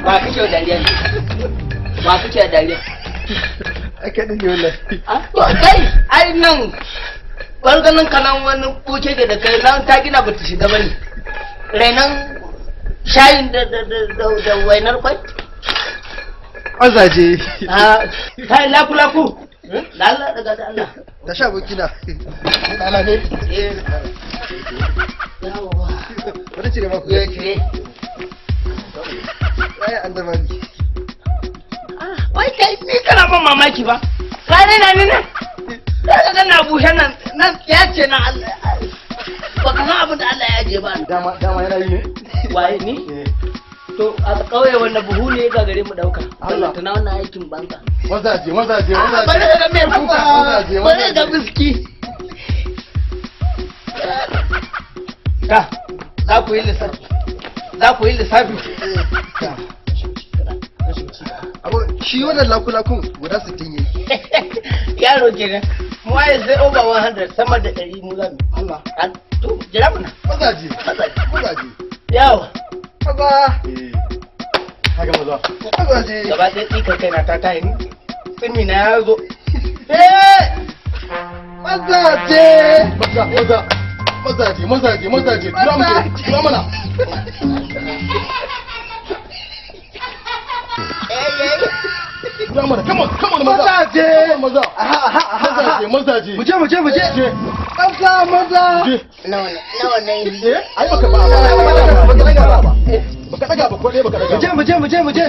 Wa kake wa dariya ne? Wa kake wa dariya? Aka dinga wallahi. Ah, to kai, ai nan ɓangaren kanan wani kuke da kai nan ta gina bata shiga bane. Rainan shayin da wainar kwai. Mazaje. Ah, kai laku laku. Lalla daga da Allah. Da sha abokina. Ala ne. Eh. Yawwa. Bari cire maku. Ya cire. Ai an da mani. Ah, wai kai ni kana ban mamaki ba. Ka ne na ni nan. Ka ga na bushe nan nan ya ce na Allah. Ba ka san abin da Allah ya ajiye ba. Dama dama yana yi ne. Waye ni? To a ƙauye wannan buhu ne ga gare mu ɗauka. Allah. Tana wannan aikin banza. Mazaje mazaje Ah, mazaje. bari ka ga mai kuka. Mazaje Bari ka ga biski. Ka, za ku yi lissafi. Za ku yi lissafi. Abu shi wannan lakulakun guda 60 yayi. Yaro kenan. Mu waye sai over 100, sama da 100 mu zamu. Allah. Ah, to jira mana. Mazaje. Mazaje. Mazaje. Yawa. Maza. Eh. Kaga maza. Mazaje. Gaba ɗaya tsikar kaina ta tayi ni. Tsimi na ya zo. Eh! Mazaje. Maza maza. Mazaje mazaje mazaje. Tura mu tura mana. Tura mana. Come on, come on maza. Mazaje. Come on, maza. Aha aha aha. Mazaje mazaje. Muje muje muje. Je. Maza maza. Je. Nawa nawa ne? Eh, ai baka ba ba baka daga ba. Baka daga ba ko dai baka daga. Muje muje muje muje.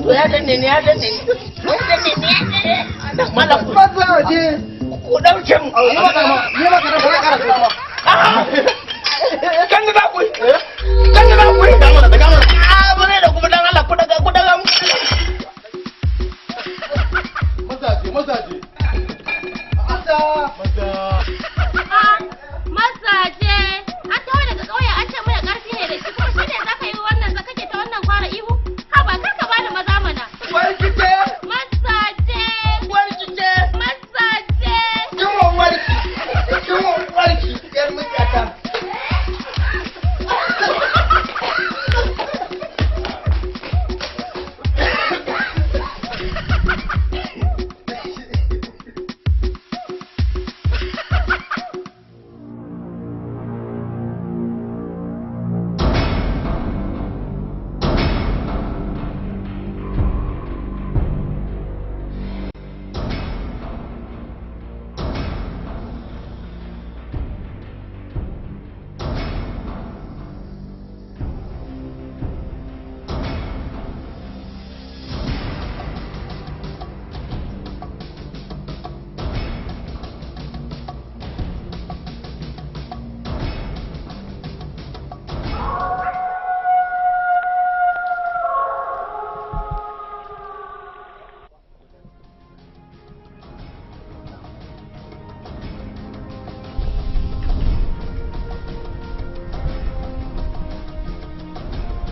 To ya danne ni, ya danne ni. Ya danne ni, ya danne ni. Malam, Mazaje. ku ɗauke mu. Ni ba karama, ni ba karama, ba karama. Kan da ku. Kan da ku. Daga mana, daga mana. Ah, ba zai da kuma dan Allah ku daga, ku daga mu. Mazaje mazaje. Maza. Maza. Mazaje, an taho daga ƙauye an ce mana ƙarfi ne da shi, kuma shi ne za ka yi wannan za kake ta wannan fara ihu? Haba, kar ka bani maza mana. Warkice. Mazaje, Warkice. mazaje. Kinwan warki. Kinwan warki. Yar mutata.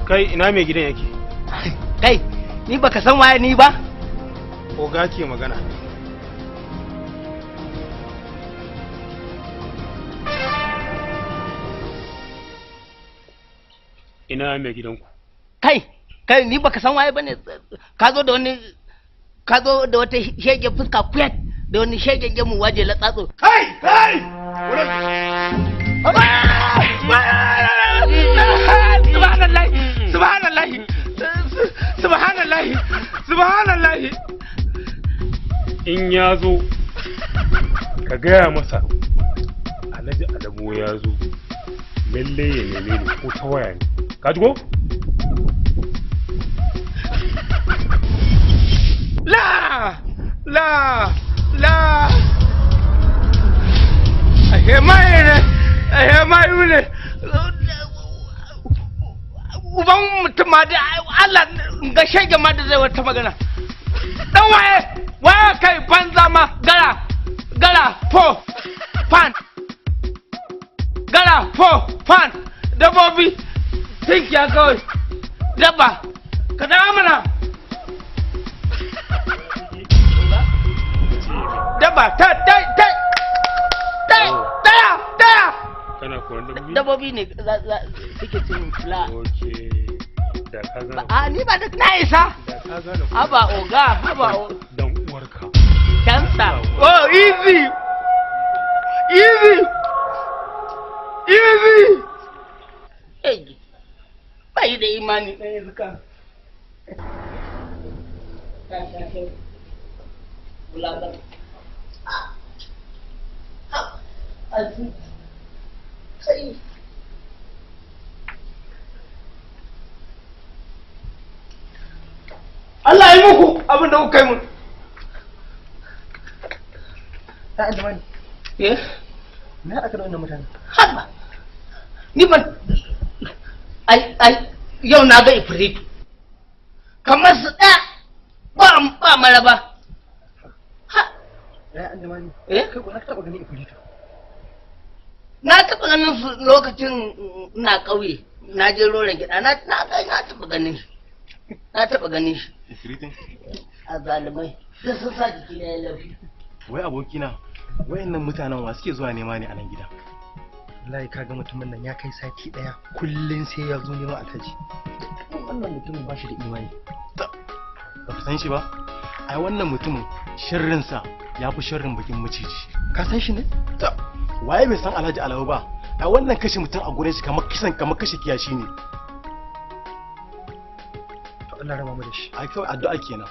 Kai, ina mai gidan yake? Kai, ni baka san waye ni ba? Oga ke magana. Ina mai gidanku? Kai, kai ni baka san waye bane. Ka zo da wani, ka zo da wata shege fuska kuyat da wani shege gemu waje latsatso. Kai, kai! Subhanallahi, subhanallahi, subhanallahi, subhanallahi. In ya zo, ka gaya masa Alhaji Adamu ya zo, lalle ya neme ni ko ta waya ne. Ka ji ko? La la la, ashe mai ne, ashe mai ne. Uban mutum ma da Allah ga shege ma da zai wata magana. Dan waye waye kai banza ma, gara gara fo fan, gara fo fan, dabbobi tinkiya kawai, dabba ka dawo mana. Dabba ta ta ta ta ta ta. Kana Koran dabbobi? Dabbobi ne suke cin fula. Okay. Da ka gane. A ni ba duk na isa. Da ka gane. Haba oga, haba o. Dan uwarka. Cansa. Oh, easy. Easy. Easy. Hey. Bai da imani ɗan iska. Allah yi muku abin da kuka yi mun. Ta Andamani. Eh? Me aka da wannan mutanen? Haba. Ni ban ai ai yau na ga ifritu. Kamar su ɗaya ba ba maraba. Ha. Ya Andamani. Eh? Kai ko na taɓa ganin ifritu. Na taɓa ganin su lokacin ina ƙauye. Na je roren gida na na na taɓa ganin shi. Na taɓa ganin shi. Ifritin? A zalimai. Duk sun sa jiki na ya laushi. Wai abokina, wayannan mutanen wa suke zuwa nema ne a nan gida? Wallahi kaga mutumin nan ya kai sati daya kullun sai ya zo neman alhaji. Wannan mutumin ba shi da imani. Ba ka san shi ba? Ai wannan mutumin sharrinsa ya fi sharrin bakin maciji. Ka san shi ne? Ta, waye bai san Alhaji Alawu ba? Ai wannan kashe mutum a gurin shi kamar kisan kamar kashe kiyashi ne. To Allah raba mu da shi. Ai kawai addu'a kenan.